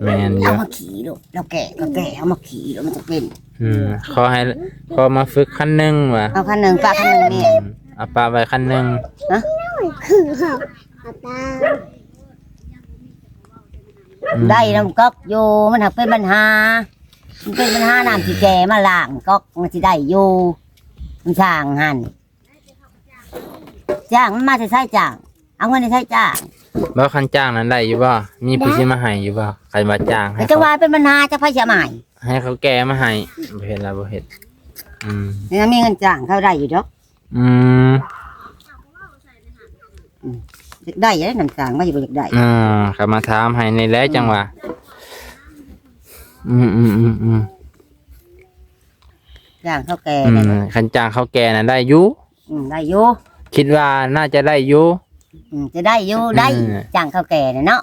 ແມ່ນຢູ່ ເອົາມາຂີ່ໂລດ ລາວແກ່ກໍແກ່ ເອົາມາຂີ່ໂລດ ມັນຈະເປັນ. ອືມ ຂໍໃຫ້ ຂໍມາຝຶກຄັນໜຶ່ງວ່າ ເອົາຄັນໜຶ່ງ ປະຄັນໜຶ່ງນີ້ ອືມ ເອົາປະໄວ້ຄັນໜຶ່ງ ຮະ ອືມ ໄດ້ນຳກັອກຢູ່ ມັນຫາກເປັນບັນຫາ ມັນເປັນບັນຫານ້ຳຊິແກ່ມາລ້າງກັອກ ມັນຊິໄດ້ຢູ່ ມັນຊ່າງຫັ້ນ ຈ້າງມັນມາແຕ່ໃສຈ້າງ ເອົາເງິນໃນໃສຈ້າງ ບໍ່ ຄັນຈ້າງນັ້ນໄດ້ຢູ່ບໍ່? ມີຜູ້ຊິມາໃຫ້ຢູ່ບໍ່? ຄັນວ່າຈ້າງໃຫ້ ແຕ່ວ່າເປັນບັນຫາ ຈັກໃຜຊິມາໃຫ້ ໃຫ້ເຂົາແກ່ມາໃຫ້ ບໍ່ເຮັດລະ ບໍ່ເຮັດ. ອືມ ນີ້ມີເງິນຈ້າງເຂົາໄດ້ຢູ່ດອກ. ອືມ ອືມ ຢາກໄດ້ເດ້ ນຳຈ້າງມາຢູ່ ບໍ່ຢາກໄດ້ ອ່າ ກໍມາຖາມໃຫ້ນີ້ແຫຼະ ອືມ ຈັ່ງວ່າ ອືມໆໆໆ ຈ້າງເຖົ້າແກ່ ອືມ ນັ້ນແຫຼະ ຄັນຈ້າງເຖົ້າແກ່ນະໄດ້ຢູ່ ອືມ ໄດ້ຢູ່ ຄິດວ່າໜ້າຈະໄດ້ຢູ່ ອືມ ຈະໄດ້ຢູ່ ອືມ ໄດ້ ຈ້າງເຖົ້າແກ່ນະເນາະ.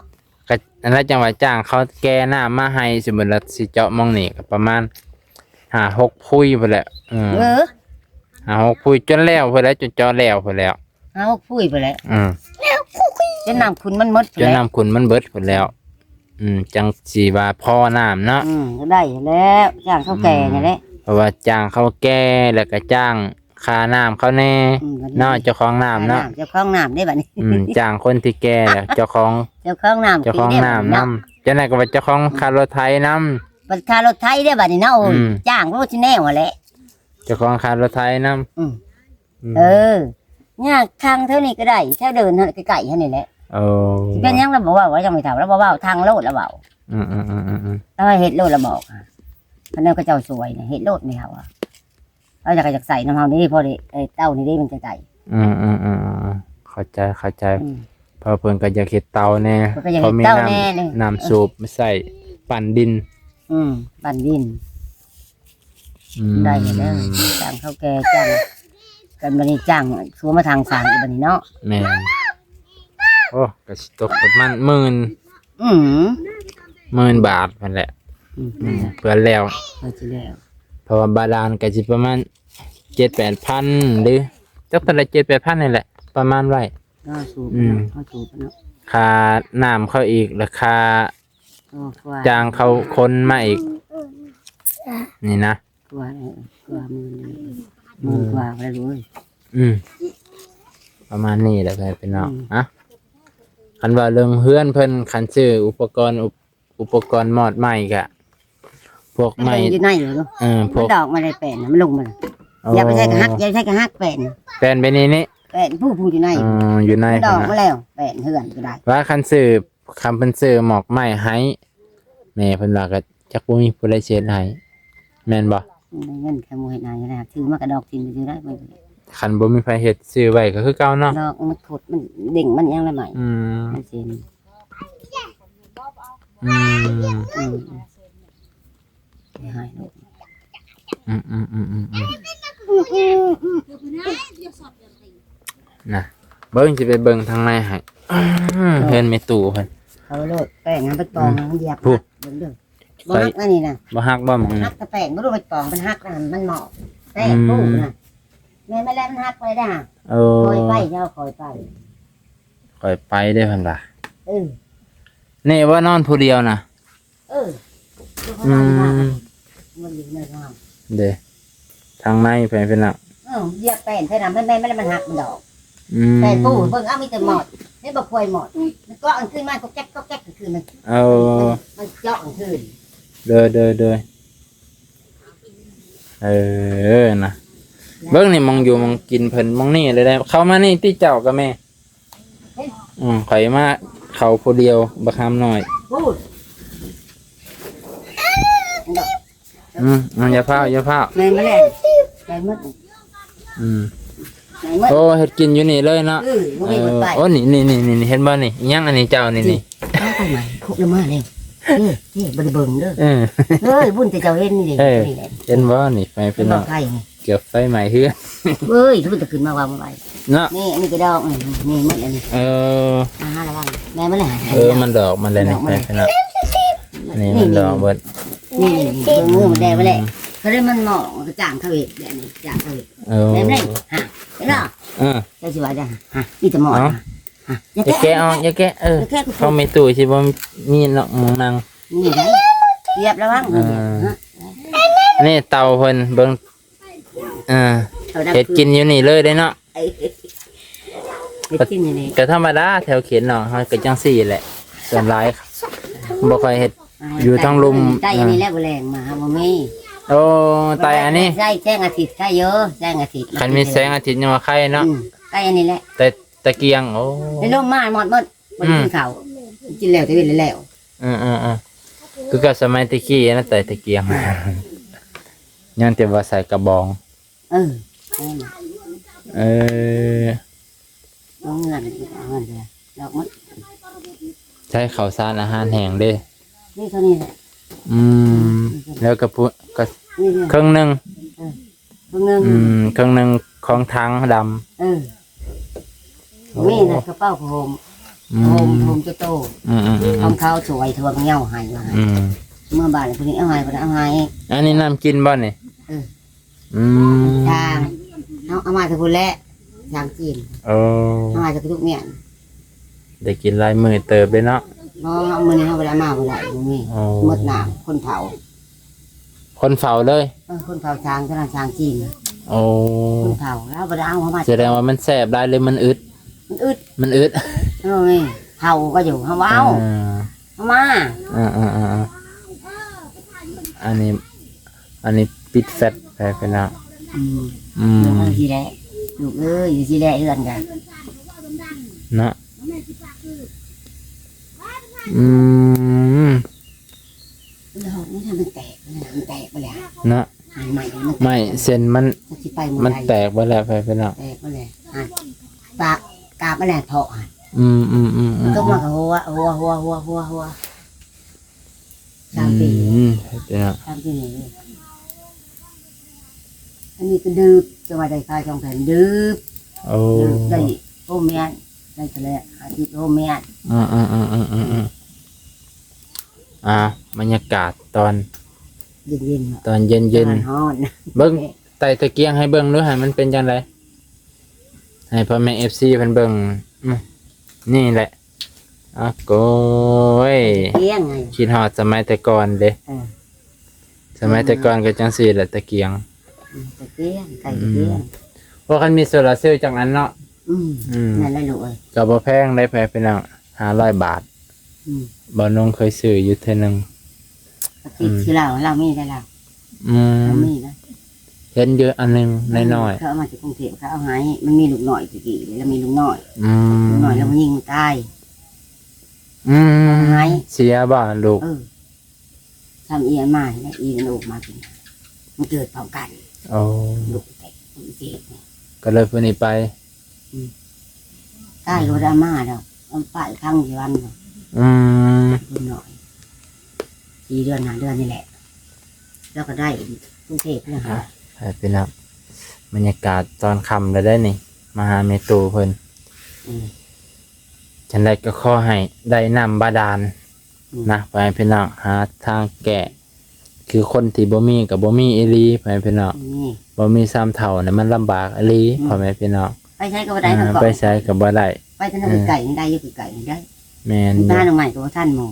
ກໍອັນນັ້ນຈັ່ງວ່າຈ້າງເຂົາແກ່ນ້ຳມາໃຫ້ ສົມມຸດວ່າຊິເຈາະໝ່ອງນີ້ກໍປະມານຫ້າຫົກຜຸຍພຸ້ນແຫຼະ ເອີ ເອີ ຫ້າຫົກຜຸຍຈົນແລ້ວພຸ້ນແຫຼະ ຈົນເຈາະແລ້ວພຸ້ນແຫຼະ ຫ້າຫົກຜຸຍພຸ້ນແຫຼະ ອືມ ຈົນນ້ຳຂຸ່ນມັນໝົດພຸ້ນແຫຼະ ຈົນນ້ຳຂຸ່ນມັນເບິດພຸ້ນແລ້ວ ອືມ ຈັ່ງຊິວ່າພໍນ້ຳເນາະ ອືມ ກໍໄດ້ແລ້ວ ຈ້າງເຖົ້າແກ່ນີ້ແຫຼະ ອືມ ເພາະວ່າຈ້າງເຖົ້າແກ່ ແລ້ວກໍຈ້າງ ຄ່ານ້ຳເຂົາແດ່ ອືມ ເນາະ ເຈົ້າຂອງນ້ຳເນາະ ຄ່ານ້ຳ ເຈົ້າຂອງນ້ຳເດ້ບັດນີ້ ອືມ ຈ້າງຄົນທີ່ແກ່ແລ້ວ ເຈົ້າຂອງ ເຈົ້າຂອງນ້ຳ ເຈົ້າຂອງນ້ຳນຳ ຈັ່ງໃດກໍວ່າເຈົ້າຂອງຄ່າລົດໄຖນຳ ບັດຄ່າລົດໄຖເດ້ບັດນີ້ເນາະ ໂອ້ຍ ອືມ ຈ້າງໂລດຊິແນວຫັ້ນແຫຼະ ເຈົ້າຂອງຄ່າລົດໄຖນຳ ອືມ ອືມ ເອີ ຍາກທາງແຖວນີ້ກໍໄດ້ ແຖວເດີນຫັ້ນໃກ້ໆຫັ້ນນີ້ແຫຼະ ໂອ້ ຊິເປັນຫຍັງລະບໍ່ເວົ້າ ວ່າຍັງໄມ່ເຖົ້າລະບໍ່ເວົ້າ ທາງໂລດລະເວົ້າ ອືມໆໆໆ ລະເຮັດໂລດລະບອກ ຄັນແນວເຂົາເຈົ້າຊ່ວຍນະ ເຮັດໂລດແມ່ເຖົ້າອະ. ລາວຢາກ ຢາກໃສ່ນຳເຮົານີ້ ພໍໄດ້ ໄອ້ເຕົ້ານີ້ເດ້ ມັນຈະໄດ້ ອືມໆໆໆ ເຂົ້າໃຈ ເຂົ້າໃຈ ອືມ ເພາະເພິ່ນກໍຢາກເຮັດເຕົາແດ່ ເພິ່ນກໍຢາກເຮັດເຕົາແດ່ ພໍມີນ້ຳ ນ້ຳສູບມາໃສ່ປັ່ນດິນ ອືມ ປັ່ນດິນ ອືມ ໄດ້ແລ້ວ ຈ້າງເຖົ້າແກ່ ຈ້າງ ກັນບັດນີ້ ຈ້າງຊົວມາທາງສ້າງອີກບັດນີ້ເນາະ ແມ່ນ ໂອ້ ກໍຊິຕົກປະມານໝື່ນ ອືມ ໝື່ນບາດຫັ້ນແຫຼະ ອືມ ອືມ ເພື່ອແລ້ວ ເພື່ອຊິແລ້ວ ເພາະວ່າບາດານກໍຊິປະມານເຈັດແປດພັນ ຫຼື ຈັກເທົ່າໃດ ເຈັດແປດພັນນີ້ແຫຼະ ປະມານໄວ້ ເຮົາສູບ ອືມ ເນາະ ເຮົາສູບເນາະ ຄ່ານ້ຳເຂົາອີກ ແລ້ວຄ່າ ໂອ້ ກວ່າ ຈ້າງເຂົາຂົນມາອີກ ນີ້ນະ ກວ່າ ເອີ ກວ່າໝື່ນ ໝື່ນກວ່າແລ້ວເວີຍ ອືມ ປະມານນີ້ແຫຼະ ພີ່ນ້ອງ ອືມ ນະ ຄັນວ່າເລື່ອງເຮືອນເພິ່ນ ຄັນຊື້ອຸປະກອນ ອຸ ອຸປະກອນມອດໄມ້ກະ ພວກໄມ້ ມັນຢູ່ໃນເນາະ ເອີ ພວກ ມັນດອກມາໄດ້ແປນນະ ມັນລົງມາ ອໍ ຢາກໄປໃສ່ກະຫັກ ຢາກໃສ່ກະຫັກແປນ ແປນໄປນີ້ນີ້ ແປນຜູ້ ຜູ້ຢູ່ໃນ ອໍ ຢູ່ໃນ ມັນດອກມາແລ້ວ ແປນເຮືອນກໍໄດ້ ວ່າຄັນຊື້ ຄັນເພິ່ນຊື້ໝອກໄມ້ໃຫ້ ແມ່ເພິ່ນວ່າກໍຈັກບໍ່ມີຜູ້ໃດຊິເຮັດໃຫ້ ແມ່ນບໍ່? ເງິນຄັນບໍ່ເຮັດໃຫ້ກໍໄດ້ ຖືມາກະດອກຖິ້ມຊື່ໄດ້ ຄັນບໍ່ມີໃຜເຮັດ ຊື້ໄວ້ກໍຄືເກົ່າເນາະ ດອກມັນຂົດ ມັນເດັ່ງ ມັນຫຍັງລະໃໝ ອືມ ມັນເຊັ່ນ ອືມ ອືມ ອືມ ອືມ ອືມ ອືມ ອືມ ນະ ເບິ່ງ ຊິໄປເບິ່ງທາງໃນໃຫ້ ເຮືອນແມ່ຕູ້ເພິ່ນ ເອົາໂລດ ແປ້ງຫັ້ນໄປປອງ ອືມ ມັນຢຽບ ພຸ້ນ ເບິ່ງເດີ ບໍ່ຫັກອັນນີ້ນະ ບໍ່ຫັກບໍ່ໝ່ອງນີ້ ຫັກແຕ່ແປ້ງ ບໍ່ຮູ້ໄປປອງ ມັນຫັກນະ ມັນໝໍ້ ແປ້ງ ອືມ ປູນະ ແມ່ນ ແມ່ນແລ້ວ ມັນຫັກໄປໄດ້ຫະ ເອີ ຄ່ອຍໄປ ເຈົ້າຄ່ອຍໄປ ຂ້ອຍໄປເດ້ເພິ່ນວ່າ ເອີ ນີ້ວ່ານອນຜູ້ດຽວນະ ເອີ ອືມ ມັນຢູ່ໃນເຮົາ ເດ້ ທາງໃນໄປເພິ່ນນະ ເອີ ຢຽບແປ້ນໃສ່ນຳ ແມ່ນໆ ແມ່ນມັນຫັກມັນດອກ ອືມ ແປ້ນປູເບິ່ງ ເອົາ ມີແຕ່ໝອດ ເຫັນບໍ່ ຄວາຍໝອດ ມັນເກາະກາງຄືນມາ ກອກແກກ ກອກແກກກາງຄືນ ມັນ ເອີ ມັນເຈາະກາງຄືນ ໂດຍ ໂດຍ ໂດຍ ເອີ ນະ ເບິ່ງນີ້ ໝ່ອງຢູ່ໝ່ອງກິນເພິ່ນ ໝ່ອງນີ້ເລີຍ ເຂົ້າມານີ້ຕິ ເຈົ້າກັບແມ່ ອືມ ຂ້ອຍມາເຂົ້າຜູ້ດຽວ ບັກຫຳນ້ອຍ ອືມ ຢ່າຟ້າວ ຢ່າຟ້າວ ແມ່ນບໍ່ແລ້ວ ໄດ້ໝົດ ອືມ ໄດ້ໝົດ ໂອ້ ເຮັດກິນຢູ່ນີ້ເລີຍເນາະ ເອີ ບໍ່ມີໝົດໄປ ເອີ ໂອ້ ນີ້ໆໆ ເຫັນບໍ່ນີ້ ອີຫຍັງອັນນີ້ເຈົ້ານີ້ ນີ້ ນີ້ ເອົາໄປໃໝ່ ຄຸກລະມາແລ້ວ ເອີ ນີ້ ບໍ່ໄດ້ເບິ່ງເດີ ເອີ ເອີຍ ບຸນແຕ່ເຈົ້າເຫັນນີ້ເດ້ ເອີ ນີ້ແຫຼະ ເຫັນບໍ່ນີ້ ໄປພີ່ນ້ອງ ເຫັນບໍ່ໄຟນີ້ ເກືອບໄຟໄໝ້ເຮືອນ ເອີຍ ມັນຈະຂຶ້ນມາວ່າບໍ່ໄຫວເນາະ ນີ້ ອັນນີ້ກະດອກ ນີ້ໝົດອັນນີ້ ເອີ ອ່າ ລະວັງ ແມ່ນບໍ່ແລ້ວ ເອີ ມັນດອກມັນແລ້ວນີ້ ດອກມັນແລ້ວ ໄປພີ່ນ້ອງ ນີ້ ນີ້ ມັນດອກເບິດ ນີ້ ນີ້ ເບິ່ງມືມັນແດງໄປແລ້ວ ອືມ ກະໄດ້ມັນໝໍ້ ກະຈ້າງເຂົາເຮັດແບບນີ້ ຈ້າງເຂົາເຮັດ ເອີ ແບບນີ້ ຫາ ເຫັນບໍ່ ເອີ ເຈົ້າຊິວ່າຈັ່ງ ຫາ ມີແຕ່ໝໍ້ ເອົາ ຫາ ຢ່າແກະ ຢ່າແກະອອກ ຢ່າແກະ ເອີ ຢ່າແກະ ຂອງແມ່ຕູ້ຊິບໍ່ມີເນາະ ໝ່ອງນັ່ງ ນີ້ໄດ໋ ຢຽບລະວັງ ເອີ ຫາ ນີ້ເຕົາເພິ່ນ ເບິ່ງ ເອີ ເຮັດກິນຢູ່ນີ້ເລີຍເດ້ເນາະ ເຮັດກິນຢູ່ນີ້ ກະທຳມະດາແຖວເຂດນອກເຮົາກະຈັ່ງຊີ້ແຫຼະ ສ່ວນຫຼາຍບໍ່ຄ່ອຍເຮັດ ຢູ່ທາງລຸ່ມ ໄຕອັນນີ້ແຫຼະ ບໍ່ແລງມາຫາບໍ່ມີ ໂອ້ ໄຕອັນນີ້ ໃຊ້ແສງອາທິດໄຄຢູ່ ແສງອາທິດ ຄັນມີແສງອາທິດຍັງວ່າໄຄເນາະ ອືມ ໄຕອັນນີ້ແຫຼະ ແຕ່ຕະກຽງ ໂອ້ ໄດ້ລົມມາໝົດໝົດ ບໍ່ໄດ້ກິນເຂົ້າ ອືມ ກິນແລ້ວແຕ່ເວັນແລ້ວ ເອີໆ ຄືກັບສະໄໝແຕ່ກີ້ນະ ໄຕຕະກຽງ ຍັງແຕ່ວ່າໃສ່ກະບອງ ເອີ ແມ່ນ ເອີ ເອົາເງິນ ເອົາເງິນເດີ ດອກໝົດ ໃຊ້ເຂົ້າສານອາຫານແຫ້ງເດ້ ມີເທົ່ານີ້ແຫຼະ ອືມ ແລ້ວກະພຸ້ນ ກະ ນີ້ ເຄິ່ງໜຶ່ງ ເອີ ເຄິ່ງໜຶ່ງ ອືມ ເຄິ່ງໜຶ່ງຂອງຖັງດຳ ເອີ ໂອ້ ມີນະ ກະເປົາຜ້າຫົ່ມ ອືມ ຜ້າຫົ່ມ ຜ້າຫົ່ມໂຕໆ ອືມໆໆໆ ຂອງເຂົາສວຍທວງເຫຍົາໃຫ້ວ່າ ອືມ ເມືອບ້ານຜູ້ນີ້ເອົາໃຫ້ ຜູ້ນັ້ນເອົາໃຫ້ ອັນນີ້ນ້ຳກິນບໍ່ນີ້? ເອີ ອືມ ທາງ ເຮົາເອົາມາແຕ່ພຸ້ນແຫຼະ ທາງຈີນ ໂອ້ ເຮົາມາຈາກທຸກແມ່ນ ໄດ້ກິນຫຼາຍມື້ເຕີບເດ້ເນາະ ບໍ່ ມື້ນີ້ເຮົາບໍ່ໄດ້ເອົາມາ ບໍ່ໄດ້ ບໍ່ມີ ໂອ້ ໝົດນ້ຳ ຄົນເຝົ້າ ຄົນເຝົ້າເລີຍ ເອີ ຄົນເຝົ້າຊ້າງ ຕອນນັ້ນຊ້າງຈີນ ໂອ້ ຄົນເຝົ້າ ລາວບໍ່ໄດ້ເອົາ ເຮົາມາ ສະແດງວ່າມັນແຊບຫຼາຍ ຫຼືມັນອຶດ? ມັນອຶດ ມັນອຶດ ໂອ້ຍ ເຮົາກໍຢູ່ ເຮົາເອົາ ເອີ ເອົາມາ ເອີໆໆ ອັນນີ້ ອັນນີ້ປິດແຟດໄປ ພີ່ນ້ອງ ອືມ ອືມ ຢູ່ຈັ່ງຊີ້ແຫຼະ ລູກເອີຍ ຢູ່ຊີ້ແຫຼະ ເຮືອນກະ ເນາະ ອືມ ດອກມັນ ມັນແຕກ ມັນແຕກໄປແລ້ວ ເນາະ ອັນໃໝ່ນີ້ມັນ ໄມ້ເສັ້ນມັນ ມັນຊິໄປມື້ໃດ ມັນແຕກເບິດແລ້ວ ພໍ່ແມ່ພີ່ນ້ອງ ແຕກເບິດແລ້ວ ອັນ ປາກ ກາບມັນແຫຼະເພາະ ອືມໆໆໆ ມັນກໍມາກໍຫົວ ຫົວ ຫົວ ສາມປີ ອືມ ເຈົ້າ ສາມປີນີ້ ອັນນີ້ກໍດື່ມ ແຕ່ວ່າໄດ້ຄ່າສອງແຜ່ນດື່ມ ໂອ້ ດື່ມໄດ້ໂຮມແມ່ນ ໄດ້ເທົ່າໃດ ອາທິດໂຮມແມ່ນ ອືມໆໆໆໆ ອ່າ ບັນຍາກາດຕອນເຢັນໆ ຕອນເຢັນໆ ຮ້ອນ ເບິ່ງ ໄຕ້ຕະກຽງໃຫ້ເບິ່ງດູ ໃຫ້ມັນເປັນຈັ່ງໃດ ໃຫ້ພໍ່ແມ່ເອັຟຊີເພິ່ນເບິ່ງ ອືມ ນີ້ແຫຼະ ອາໂກຍ ຕະກຽງໄງ ຄິດຮອດສະໄໝແຕ່ກ່ອນເດ້ ເອີ ສະໄໝແຕ່ກ່ອນກໍຈັ່ງຊີ້ແຫຼະ ຕະກຽງ ອືມ ຕະກຽງ ໄກ່ຕະກຽງ ອືມ ໂອ້ ຄັນມີໂຊລາເຊວຈັກອັນເນາະ ອືມ ອືມ ນັ້ນແຫຼະລູກເອີຍ ກໍບໍ່ແພງເດ້ ພີ່ນ້ອງ ຫ້າຮ້ອຍບາດ ອືມ ບ່າວນົງເຄີຍຊື້ຢູ່ເທື່ອໜຶ່ງ ອືມ ທີ່ລາວ ລາວມີໄດ໋ລາວ ອືມ ລາວມີນະ ເຫັນຢູ່ອັນໜຶ່ງນ້ອຍໆ ເຂົາເອົາມາຈາກກຸງເທບ ເຂົາເອົາໃຫ້ ມັນມີລູກນ້ອຍຕະກີ້ ລາວມີລູກນ້ອຍ ອືມ ລູກນ້ອຍລາວຍິງຕາຍ ອືມ ເອົາໃຫ້ ເສຍບໍ່ລູກ ເອີ ຊ້ຳອີອັນມານີ້ ອີອັນໂອກມາກິນ ມັນເກີດພ້ອມກັນ ໂອ້ ລູກແຕກ ລູກເສຍ ກໍເລີຍຜູ້ນີ້ໄປ ອືມ ຕາຍກໍບໍ່ໄດ້ເອົາມາດອກ ເອົາໄປຂັງຢູ່ວັນ ອືມ ເດັກນ້ອຍ ສີ່ເດືອນ ຫ້າເດືອນນີ້ແຫຼະ ແລ້ວກໍໄດ້ກຸງເທບນະ ອ່ະ ໃຫ້ພີ່ນ້ອງ ບັນຍາກາດຕອນຄ່ຳແລ້ວເດ້ນີ້ ມາຫາແມ່ຕູ້ເພິ່ນ ອືມ ຈັ່ງໃດກໍຂໍໃຫ້ໄດ້ນ້ຳບາດານ ອືມ ນະ ພໍ່ແມ່ພີ່ນ້ອງ ຫາທາງແກ້ ຄືຄົນທີ່ບໍ່ມີກໍບໍ່ມີອີ່ຫຼີ ພໍ່ແມ່ພີ່ນ້ອງ ອືມ ບໍ່ມີຊາມເຖົ້ານີ້ມັນລຳບາກອີ່ຫຼີ ອືມ ພໍ່ແມ່ພີ່ນ້ອງ ໄປໃສກໍບໍ່ໄດ້ ອ່າ ໄປໃສກໍບໍ່ໄດ້ ໄປທາງໃກ້ໆນີ້ໄດ້ ຢູ່ໃກ້ໆນີ້ໄດ້ ແມ່ນ ໄປຫາໜໍ່ໄມ້ກໍບໍ່ທັນໝູ່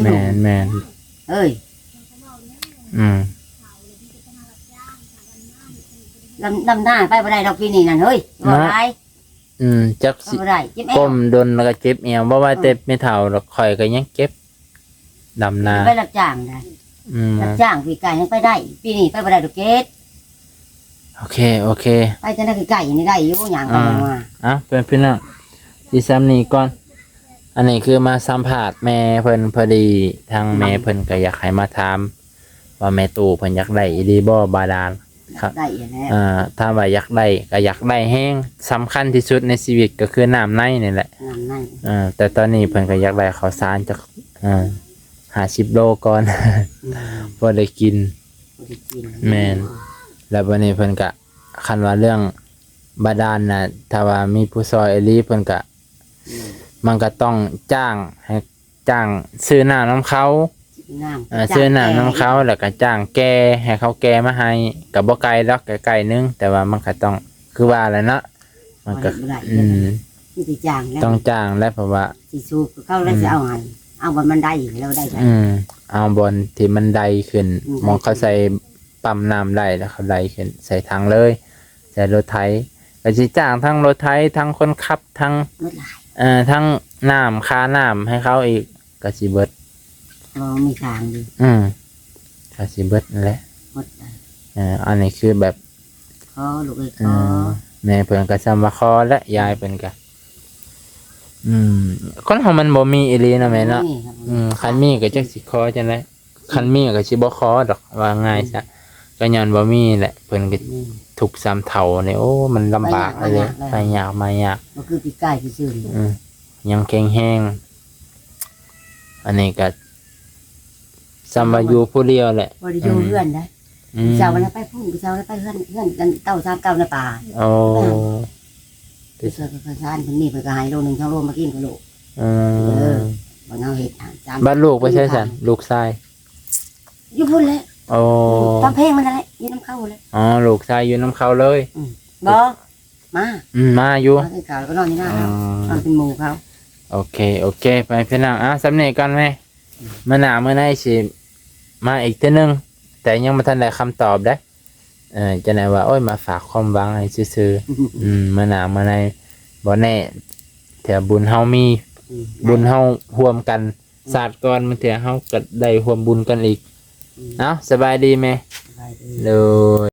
ແມ່ນໆ ເອີຍ ອືມ ດຳ ດຳນາໄປບໍ່ໄດ້ດອກປີນີ້ນັ້ນເຮີ້ຍ ເວົ້າຫຼາຍ ອືມ ຈັກຊິ ເອົາບໍ່ໄດ້ ເຈັບແອວ ກົ້ມດົນແລ້ວກໍເຈັບແອວ ບໍ່ວ່າແຕ່ແມ່ເຖົ້າດອກ ຂ້ອຍກໍຍັງເຈັບ ດຳນາ ໄປຮັບຈ້າງໄດ້ ອືມ ຮັບຈ້າງປີກາຍຍັງໄປໄດ້ ປີນີ້ໄປບໍ່ໄດ້ດອກເກດ ໂອເຄ ໂອເຄ ໄປແຕ່ໃນໃກ້ໆນີ້ໄດ້ຢູ່ ຍ່າງໄປ ອ່າ ມາ ເອົາ ເປັນພີ່ນ້ອງ ຊິສ່ຳນີ້ກ່ອນ ອັນນີ້ຄືມາສຳພາດແມ່ເພິ່ນ ພໍດີທາງແມ່ເພິ່ນກໍຢາກໃຫ້ມາຖາມ ວ່າແມ່ຕູ້ເພິ່ນຢາກໄດ້ອີ່ຫຼີບໍ່ບາດານ ຢາກໄດ້ຫັ້ນແຫຼະ ອ່າ ຖ້າວ່າຢາກໄດ້ກໍຢາກໄດ້ແຮງ ສຳຄັນທີ່ສຸດໃນຊີວິດກໍຄືນ້ຳໃນນີ້ແຫຼະ ນ້ຳໃນ ເອີ ແຕ່ຕອນນີ້ເພິ່ນກໍຢາກໄດ້ເຂົ້າສານຈັກ ເອີ ຫ້າສິບໂລກ່ອນ ອືມ ພໍໄດ້ກິນ ພໍໄດ້ກິນ ແມ່ນ ແລ້ວບັດນີ້ເພິ່ນກໍ ຄັນວ່າເລື່ອງບາດານນະ ຖ້າວ່າມີຜູ້ຊ່ອຍອີ່ຫຼີ ເພິ່ນກໍ ອືມ ມັນກໍຕ້ອງຈ້າງໃຫ້ ຈ້າງຊື້ນ້ຳນຳເຂົາ ຊື້ນ້ຳ ເອີ ຊື້ນ້ຳນຳເຂົາ ແລ້ວກໍຈ້າງແກ່ ໃຫ້ເຂົາແກ່ມາໃຫ້ ກໍບໍ່ໄກດອກ ໃກ້ໆໜຶ່ງ ແຕ່ວ່າມັນກໍຕ້ອງ ຄືວ່າແຫຼະເນາະ ມັນກໍ ບໍ່ໄດ້ ອືມ ມີແຕ່ຈ້າງແລ້ວ ຕ້ອງຈ້າງແຫຼະ ເພາະວ່າ ຊິສູບຄືເຂົາແລ້ວ ອືມ ຊິເອົາໃຫ້ ເອົາບ່ອນມັນໄດ້ ແລ້ວໄດ້ໃສ ອືມ ເອົາບ່ອນທີ່ມັນໄດ້ຂຶ້ນ ອືມ ໝ່ອງເຂົາໃສ່ ປ້ຳນ້ຳໄດ້ ແລ້ວເຂົາໄດ້ຂຶ້ນໃສ່ຖັງເລີຍ ໃສ່ລົດໄຖ ກໍຊິຈ້າງທັງລົດໄຖ ທັງຄົນຂັບ ທັງ ເອີ ທັງນ້ຳ ຄ່ານ້ຳໃຫ້ເຂົາອີກ ກໍຊິເບິດ ບໍ່ມີທາງຢູ່ ອືມ ກໍຊິເບິດນັ້ນແຫຼະ ໝົດແລ້ວ ເອີ ອັນນີ້ຄືແບບ ຂໍລູກເອີຍ ຂໍ ເອີ ແມ່ເພິ່ນກໍຊ່ຳວ່າຂໍແຫຼະ ຍາຍເພິ່ນກໍ ອືມ ຄົນເຮົາມັນບໍ່ມີອີ່ຫຼີເນາະແມ່ເນາະ ບໍ່ມີ ອືມ ຄັນມີກໍຈັກຊິຂໍຈັ່ງໃດ ຄັນມີກໍຊິບໍ່ຂໍດອກ ວ່າງ່າຍຊະ ອືມ ກໍຍ້ອນບໍ່ມີແຫຼະ ເພິ່ນກໍ ອືມ ທຸກຊຳເຖົ້ານີ້ ໂອ້ ມັນລຳບາກ ໄປຍາກ ເລີຍ ໄປຍາກມາຍາກ ບໍ່ຄືປີກາຍຊື່ໆ ອືມ ຍັງແຂງແຮງ ອັນນີ້ກໍຊ່ຳວ່າຢູ່ຜູ້ດຽວແຫຼະ ບໍ່ໄດ້ຢູ່ເຮືອນໃດ ອືມ ເຊົ້ານະໄປພຸ້ນ ເຊົ້ານະໄປເຮືອນ ເຮືອນເກົ່າຊານເກົ່ານະປ່າ ໂອ້ ໄປຫາ ໄປຊ່ວຍເຂົາສານ ເພິ່ນມີເພິ່ນກໍໃຫ້ໂລໜຶ່ງ ສອງໂລມາກິນກັບລູກ ອືມ ເອີ ບໍ່ເອົາເຮັດຫຍັງ ບັດລູກໄປໃສຊັ້ນ ລູກຊາຍ ຢູ່ພຸ້ນແຫຼະ ໂອ້ ຕາມແພງມັນນັ້ນແຫຼະ ຢູ່ນຳເຂົາແຫຼະ ອໍ ລູກຊາຍຢູ່ນຳເຂົາເລີຍ ອືມ ບໍ່ ມາ ອືມ ມາຢູ່ ມາຄືເກົ່າ ແລ້ວກໍນອນຢູ່ນາເຂົາ ອໍ ນອນເປັນໝູ່ເຂົາ ໂອເຄ ໂອເຄ ໄປພີ່ນ້ອງ ອ່າ ສ່ຳນີ້ກ່ອນແມ່ ມື້ໜ້າມື້ໃນຊິມາອີກເທື່ອໜຶ່ງ ແຕ່ຍັງບໍ່ທັນໄດ້ຄຳຕອບເດ້ ເອີ ຈັ່ງໃດວ່າ ໂອ້ຍ ມາຝາກຄວາມຫວັງໃຫ້ຊື່ໆ ອືມ ມື້ໜ້າມື້ໃນ ບໍ່ແນ່ ແຖວບຸນເຮົາມີ ອືມ ບຸນເຮົາຮ່ວມກັນ ຊາດກ່ອນ ບາງເທື່ອເຮົາກໍໄດ້ຮ່ວມບຸນກັນອີກ ອືມ ເອົ້າ ສະບາຍດີແມ່ ສະບາຍດີ ໂດຍ.